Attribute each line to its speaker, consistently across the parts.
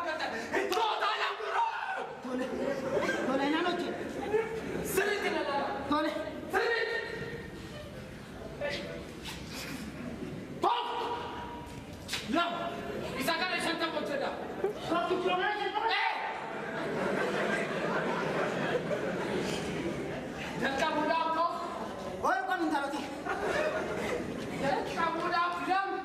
Speaker 1: galtan. Tootaalaan dura.
Speaker 2: Tole. Tole nan hojjedha.
Speaker 1: Sirriitti na laala.
Speaker 2: Tole.
Speaker 1: Sirriitti. Tokko. Lama. Isa kana 50 hojjedha.
Speaker 2: Tokko kilomeetira 50.
Speaker 1: Jalqabuudhaaf tokko.
Speaker 2: Ol kun intaloti.
Speaker 1: Jalqabuudhaaf lama.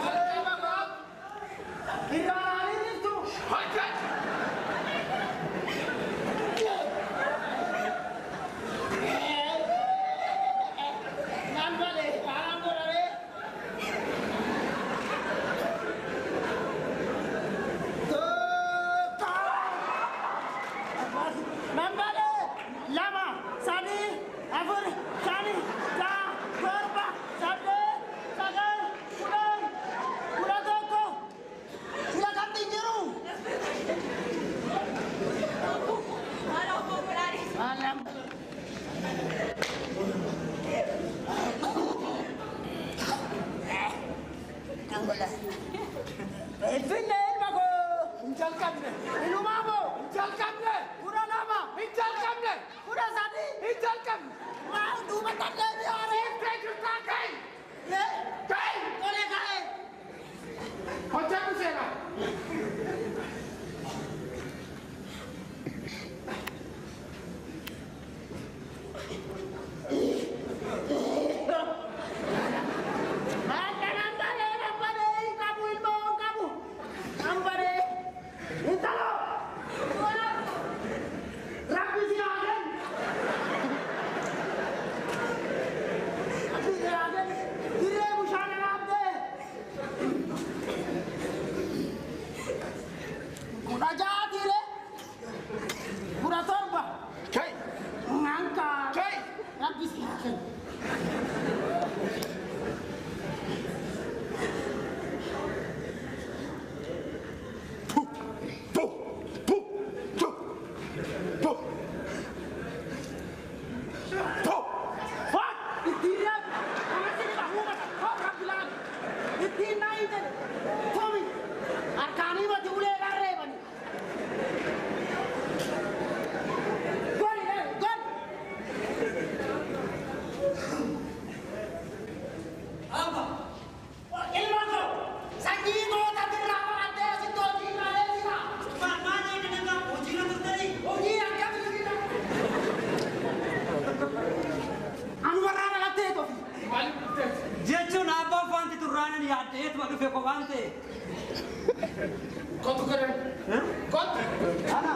Speaker 1: Jalqabuudhaaf
Speaker 2: Irraananii jirtu.
Speaker 1: hojjedhu.
Speaker 2: Nan bale, anaan godhare. Tokko. Nan bale, 2, 3, 4, 5, 6, 7, 8, 9, 10, 11. Sila qabdi jiru. Malam. Finfinnee ilma koo.
Speaker 1: Hin jalqabne.
Speaker 2: Ilumaa moo.
Speaker 1: Hin jalqabne.
Speaker 2: 12.
Speaker 1: Hin jalqabne.
Speaker 2: 13.
Speaker 1: Hin jalqabne.
Speaker 2: Maal duuba tadhee biyaare.
Speaker 1: Dhiiftee jirtaa ka'i. Ka'i.
Speaker 2: Tole ka'e.
Speaker 1: Hojjedhu seenaa.
Speaker 2: Maal nan balee nan balee hin qabu ilmoo hin qabu. Nan balee. Intalo. Rabbi si haa kennu. Rabbi si haa kennu. Dirree bishaan dhaabdee. 16 tiire. 17.
Speaker 1: Ka'i.
Speaker 2: Nanka.
Speaker 1: Ka'i.
Speaker 2: Rabbi si haa kennu.
Speaker 1: Pu, pu, pu, tu, pu. Pu.
Speaker 2: What? Ittiin kanatti ni bahuu mata. Hoo rabbi laal. Ittiin naa hin jedhe. Tomi. Harkaanii mati ulee dharreebani. Goli goli.
Speaker 3: Abba.
Speaker 2: Ilma koo sanyii goota birraa baratee asitti hojii malee jira.
Speaker 3: Maal jedhan hojiirra turtanii?
Speaker 2: Hojii akkamii jira? Anu warraa dhalattee tofi.
Speaker 1: Maaliif dhufteeti?
Speaker 3: Jechuun abbaan faanti turraanan yaaddeetuma dhufe kophaan ta'e.
Speaker 1: Kottu godhan. Kottu.
Speaker 3: Ana.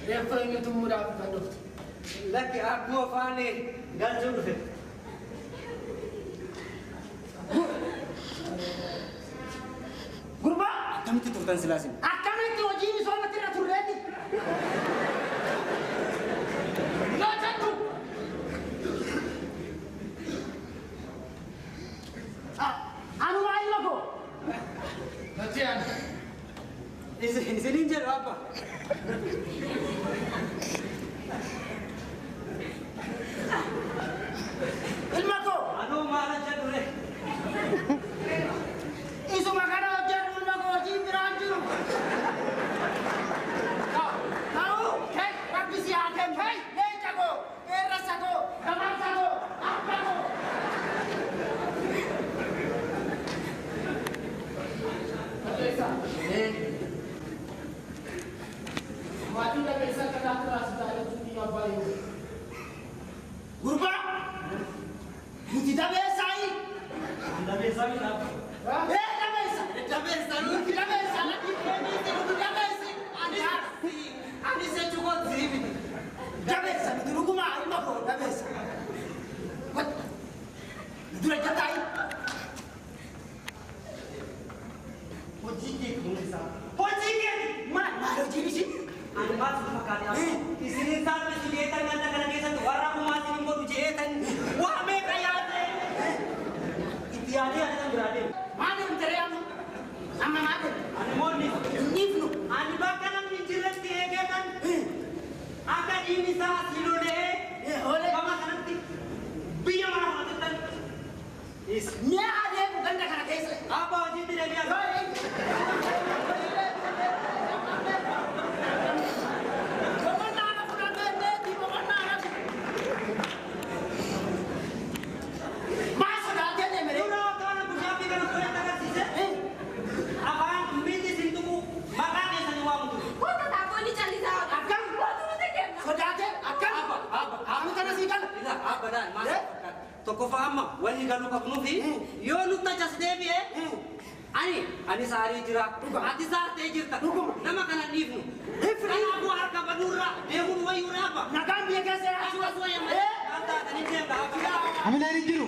Speaker 1: Reeffa inni tumuudhaaf kan dhuftu.
Speaker 3: Lakki akkuma afaan galchuu dhufe.
Speaker 2: Gurbaa
Speaker 3: Akkamitti turtan silaasin?
Speaker 2: akkamitti hojii misoomatti irra turreeti?
Speaker 1: Naa jettu.
Speaker 2: Anumaa ilma koo.
Speaker 1: Natti yaadu.
Speaker 3: Isiniin jedhu abba.
Speaker 2: Ilma koo.
Speaker 3: Anuu maala jedhu re.
Speaker 2: Isuma kana hojjedhu ilma koo hojiin biraan jiru. Ta'u rabbi si haa kennu. Leenca koo, qeerransa koo, gamarsa koo, abba koo.
Speaker 1: Balleessaa. Maatii dhageessaa akka taatu raasisaa jechuun biyya abbaa yoo.
Speaker 2: Gurbaa nuti dabeessaayi.
Speaker 3: Dabeessaa miti abba.
Speaker 2: Ee dabeessa.
Speaker 3: Dabeessa
Speaker 2: Nuti dabeessa lakki keeniiti nuti dabeessi.
Speaker 3: Anis jechuu koo sii miti.
Speaker 2: Dabeessa nuti dhugumaa ilma koo dabeessa. Dura jataayi.
Speaker 3: Hojii keeti hundi isaa. Hojii keeti!
Speaker 2: Maal maal hojiin ishii?
Speaker 3: Ani maal sitti fakkaate abba? Isiniin saalfessu jeetan ganda kana keessatti warra kumaa isinin godhu jeetan waa meeqa yaadee? Itti yaadee yaadee biraa deemu.
Speaker 2: Maal deemte amma? Amma maal deemte?
Speaker 3: Ani moonni.
Speaker 2: Niifnu.
Speaker 3: Ani bakka namni hin jirretti eegeetan akka dhiigni isaa asii lolee
Speaker 2: Olee.
Speaker 3: gama kanatti
Speaker 2: Mi'a adeemu ganda kana keessa.
Speaker 3: Abba hojiitti deebi'aa.
Speaker 2: Boqonnaa fudhatee boqonnaa Maa sodaatee deemee?
Speaker 3: Dura kana bushaafii kana fudhate agarsiise. Afaan miilli isin tuqu maqaa keessanii waamu ture.
Speaker 4: Wanta taakkoo callisaa.
Speaker 2: Akkam?
Speaker 4: Wanta nuti deemna.
Speaker 2: Sodaatee akkam? Amma kana sii gala.
Speaker 3: Ilaa abba daal maal fakkaata? Tokkoffaa amma walii galuu qabnuu fi yoo nutti achas deebi'e ani saarii jira. Ati saartee jirta. Nama kana dhiifnu. Kanaafuu harka baduurra deemuun wayyuu raaba.
Speaker 2: Nagaan biyya keessa
Speaker 3: Akkasumas wayya malee. Kan taatanii deemna.
Speaker 1: Hamileen hin jiru.